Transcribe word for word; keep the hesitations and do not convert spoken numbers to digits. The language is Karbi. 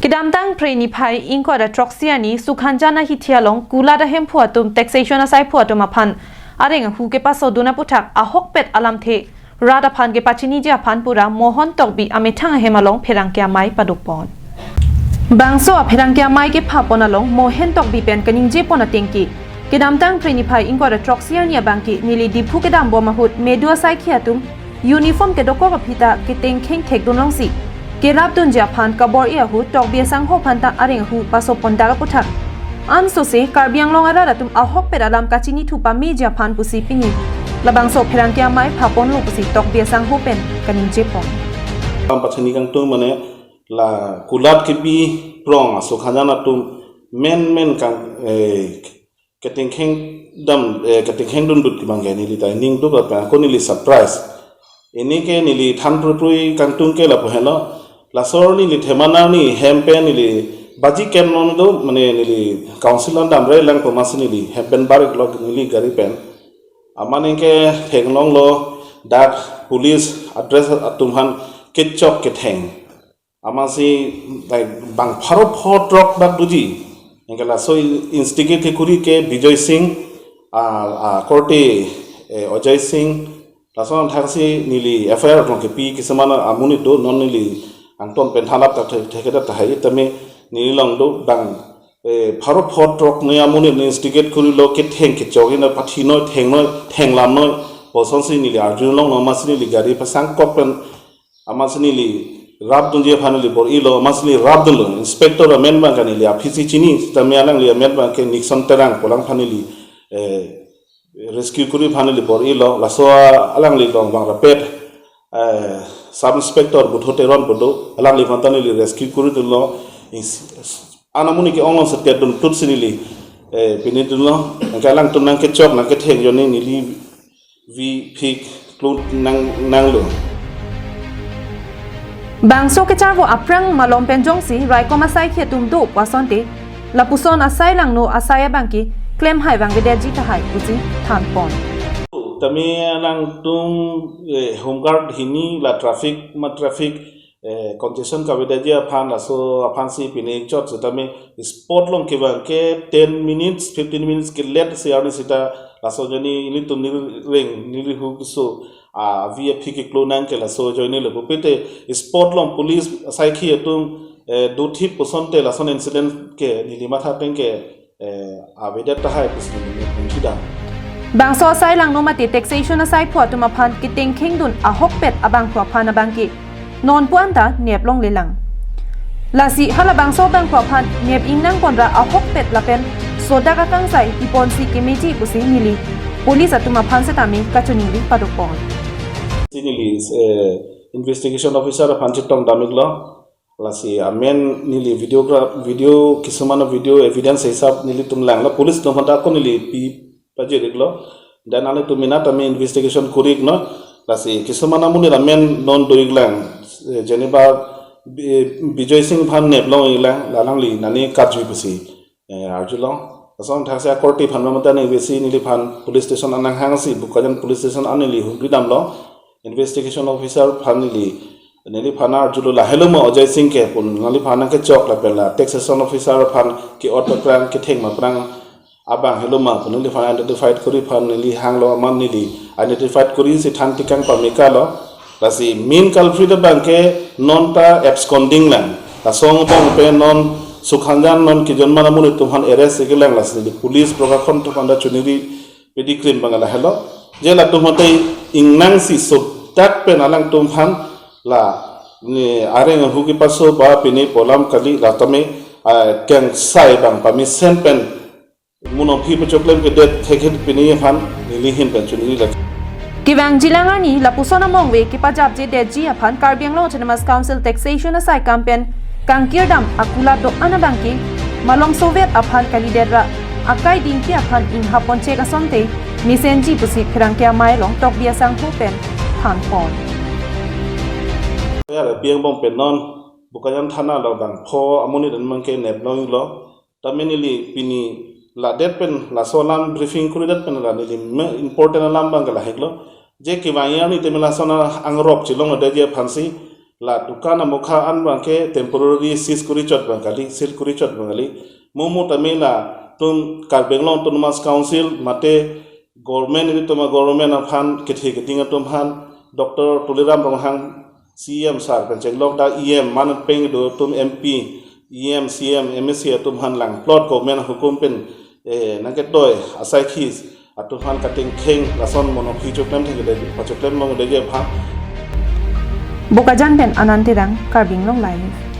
Kedamtang Phre niphai ingkoi ra throksi arni Sukhanjan ahithi along kulat ahemphu atum taxation asaiphu atum aphan areng ahu kepasodun aputhak ahokpet alamthe rat aphan kepachiniji aphan pura Mohon Tokbi amethang ahem along pherangke amei padopon. Bangso apherangke amei kephapon along Mohen Tokbi pen kaningjepon atengke, kedamtang Phre niphai ingkoi ra throksi arni abangke neli Diphu kedambom ahut medu asaikhi atum uniform kedokok aphi ta ketengkheng thekdun longsi kerapdunji aphan kabor-i ahut Tokbi asangho aphan ta areng ahu pasopon dak aputhak ansose Karbi Anglong arat atum ahokpet alam kachinithu pameji aphan pusi pini labangso pherangke amei phaponlo pusi Tokbi asangho pen kaningjepon. Alam pachini kangtung mane la kulat kebi prong aso khajan atum menmen kang, eh, ketengkheng dam, eh, ketengkheng dundut kibang ke neli ta ning duk apa ko neli surprise. Ini ke neli than pruprui kangtung ke lapu heno. Laso arni neli themana arni hem pen neli baji kem non do mane neli council an damre lang pemasi neli hem pen barik lok neli gari pen. Aman ingke theklonglo dak police address atum aphan kechok ketheng. Amatsi, like, bang pharo pho throk dak doji. Ingke laso instigate kekuri ke Bijoy Singh, ah, ah, korte, eh, Ajay Singh, laso thaksi neli F I R along kepi kisama amonit do non neli angton pen thanlap ta the-, thekeda tahai tame neli along do bang, eh, pharo pho throk ne amonit ne instigate kurilo ketheng kechok ina pathi noi theng noi thenglam noi bosonsi neli arjulong no amatsi neli gari pasangkok pen amatsi neli rapdunji aphan neli bor-ilo, amatsi neli rapdunlo, inspector amen abang ke neli aphisi chini, sitame alangli amen abang ke Nixon Terang pu alang aphan neli, eh, rescue kuri aphan neli bor-ilo, laso alangli along bang rapet, eh, Sub Inspector Butho Teron pu do, alangliphan ta neli rescue kuridunlo, ins-, an amonit ke-ong along setia duntutsi neli, eh, pinidunlo, angke alangtum nangkechok nangketheng ajoine neli vi phik klut nang, nanglo. Bangso kecharvo aphrang malom pen jongsi raikom asaikhi atum do pu asonte, lapuson asai langno asai abangke klemhai vangvedetji tahai pusi thanpon. Tame alangtum, eh, Home Guard hini la traffic ma traffic eh, congestion kavedaji aphan, laso aphansi pine chot sitame spot along kevang ke ten minutes, fifteen minutes ke late si arni sita laso ajoine ilitum neli reng, neli hu keso, ah, avi aphi keklo nang ke laso ajoine lo pupite spot along police asaikhi atum, eh, dothip pusonte lason incident ke neli matha pen ke eh, avedet tahai pusi neli pungki dam. Bangso asai langno mate taxation asaiphu atum aphan ketengkhengdun ahokpet abangphu aphan abangke non pu anta neplonglelang. Lasi halabangso abangphu aphan nep ingnangponra ahokpet lapen sodak akangsai iponsi kemeji pusi neli police atum aphan setame kachiningri padopon. Si neli, eh, investigation officer aphan chetong dam-iklo. Lasi amen neli videograph, video, kisama video evidence hisap nelitum langlo, police atum aphan ta ako neli pi pajir-iklo. Dan nanglitum mena tame investigation kuri-iknon. Lasi kisama amonit amen non do-iklang. Eh, Geneva, Bi-, Bijoy Singh aphan neplong-iklang, la alangli nani karjui pusi, eh, arjulong. Lason thaksi akorte aphan mamata neli besi neliphan police station an nanghangsi, Bokajan police station an neli humri damlo. Investigation officer aphan neli, neliphan arjulo, la helo ma Ajay Singh ke pu neliphan nangkechok lapen la taxation officer aphan ke-ot aphrang ketheng ma aphrang abang helo ma pu neliphan identified kuri aphan neli hanglo, amat neli identified kurisi than tikang pamekalo. Lasi main culprit abangke non ta absconding lang. Laso angbong pen non Sukhanjan non kijon mana amonit atum aphan arrest-si kelang, lasi police prokakon atum aphan ta chiningri pedi krim abang la helo. Je latum mate ingnangsi sodak pen alangtum aphan la ne areng ahu kepaso ba pine pu alam kali, la tame, ah, kangsai abang pamesen pen munong phi pachoklem kedet thekhet pine aphan neli ahin pen chiningri lagi. Kevangjilang arni lapuson amongve kepajapjedetji aphan Karbi Anglong Autonomous Council taxation asaikam pen kangkirdam akulat do-an abangke malom sovet aphan kalidetra akai dingki aphan inghapponchek asonte mesenji pusi pherangke amei along Tokbi asangho pen thanpon. Ya, Karbi angbong pen non Bokajan thana along bang pho amonit an abangke neplong-iklo. Tame neli pini ladet pen laso alam briefing kuridet pen la neli me important alam abangke laheklo. Je kevang arni tame lason angrok chelongledetji aphansi La dukan amokha an abangke temporary seize kori chot abang kali, seal kori chot abang kali. Mo mo tame latum Karbi Anglong Autonomous Council mate government, ilitum a-government aphan kethe keding atum aphan, Doctor Tuliram Ronghang C E M sir pen chenglok dak E M man peng do atum, M P, E M, C E M, M A C atum aphan langplot government ahukum pen, eh, nangketoi asai khis atum aphan katengkheng lason monokhi choklem thekdetji, pachoklem longdetji aphan. Bokajan pen Anand Terang, Karbi Anglong Live.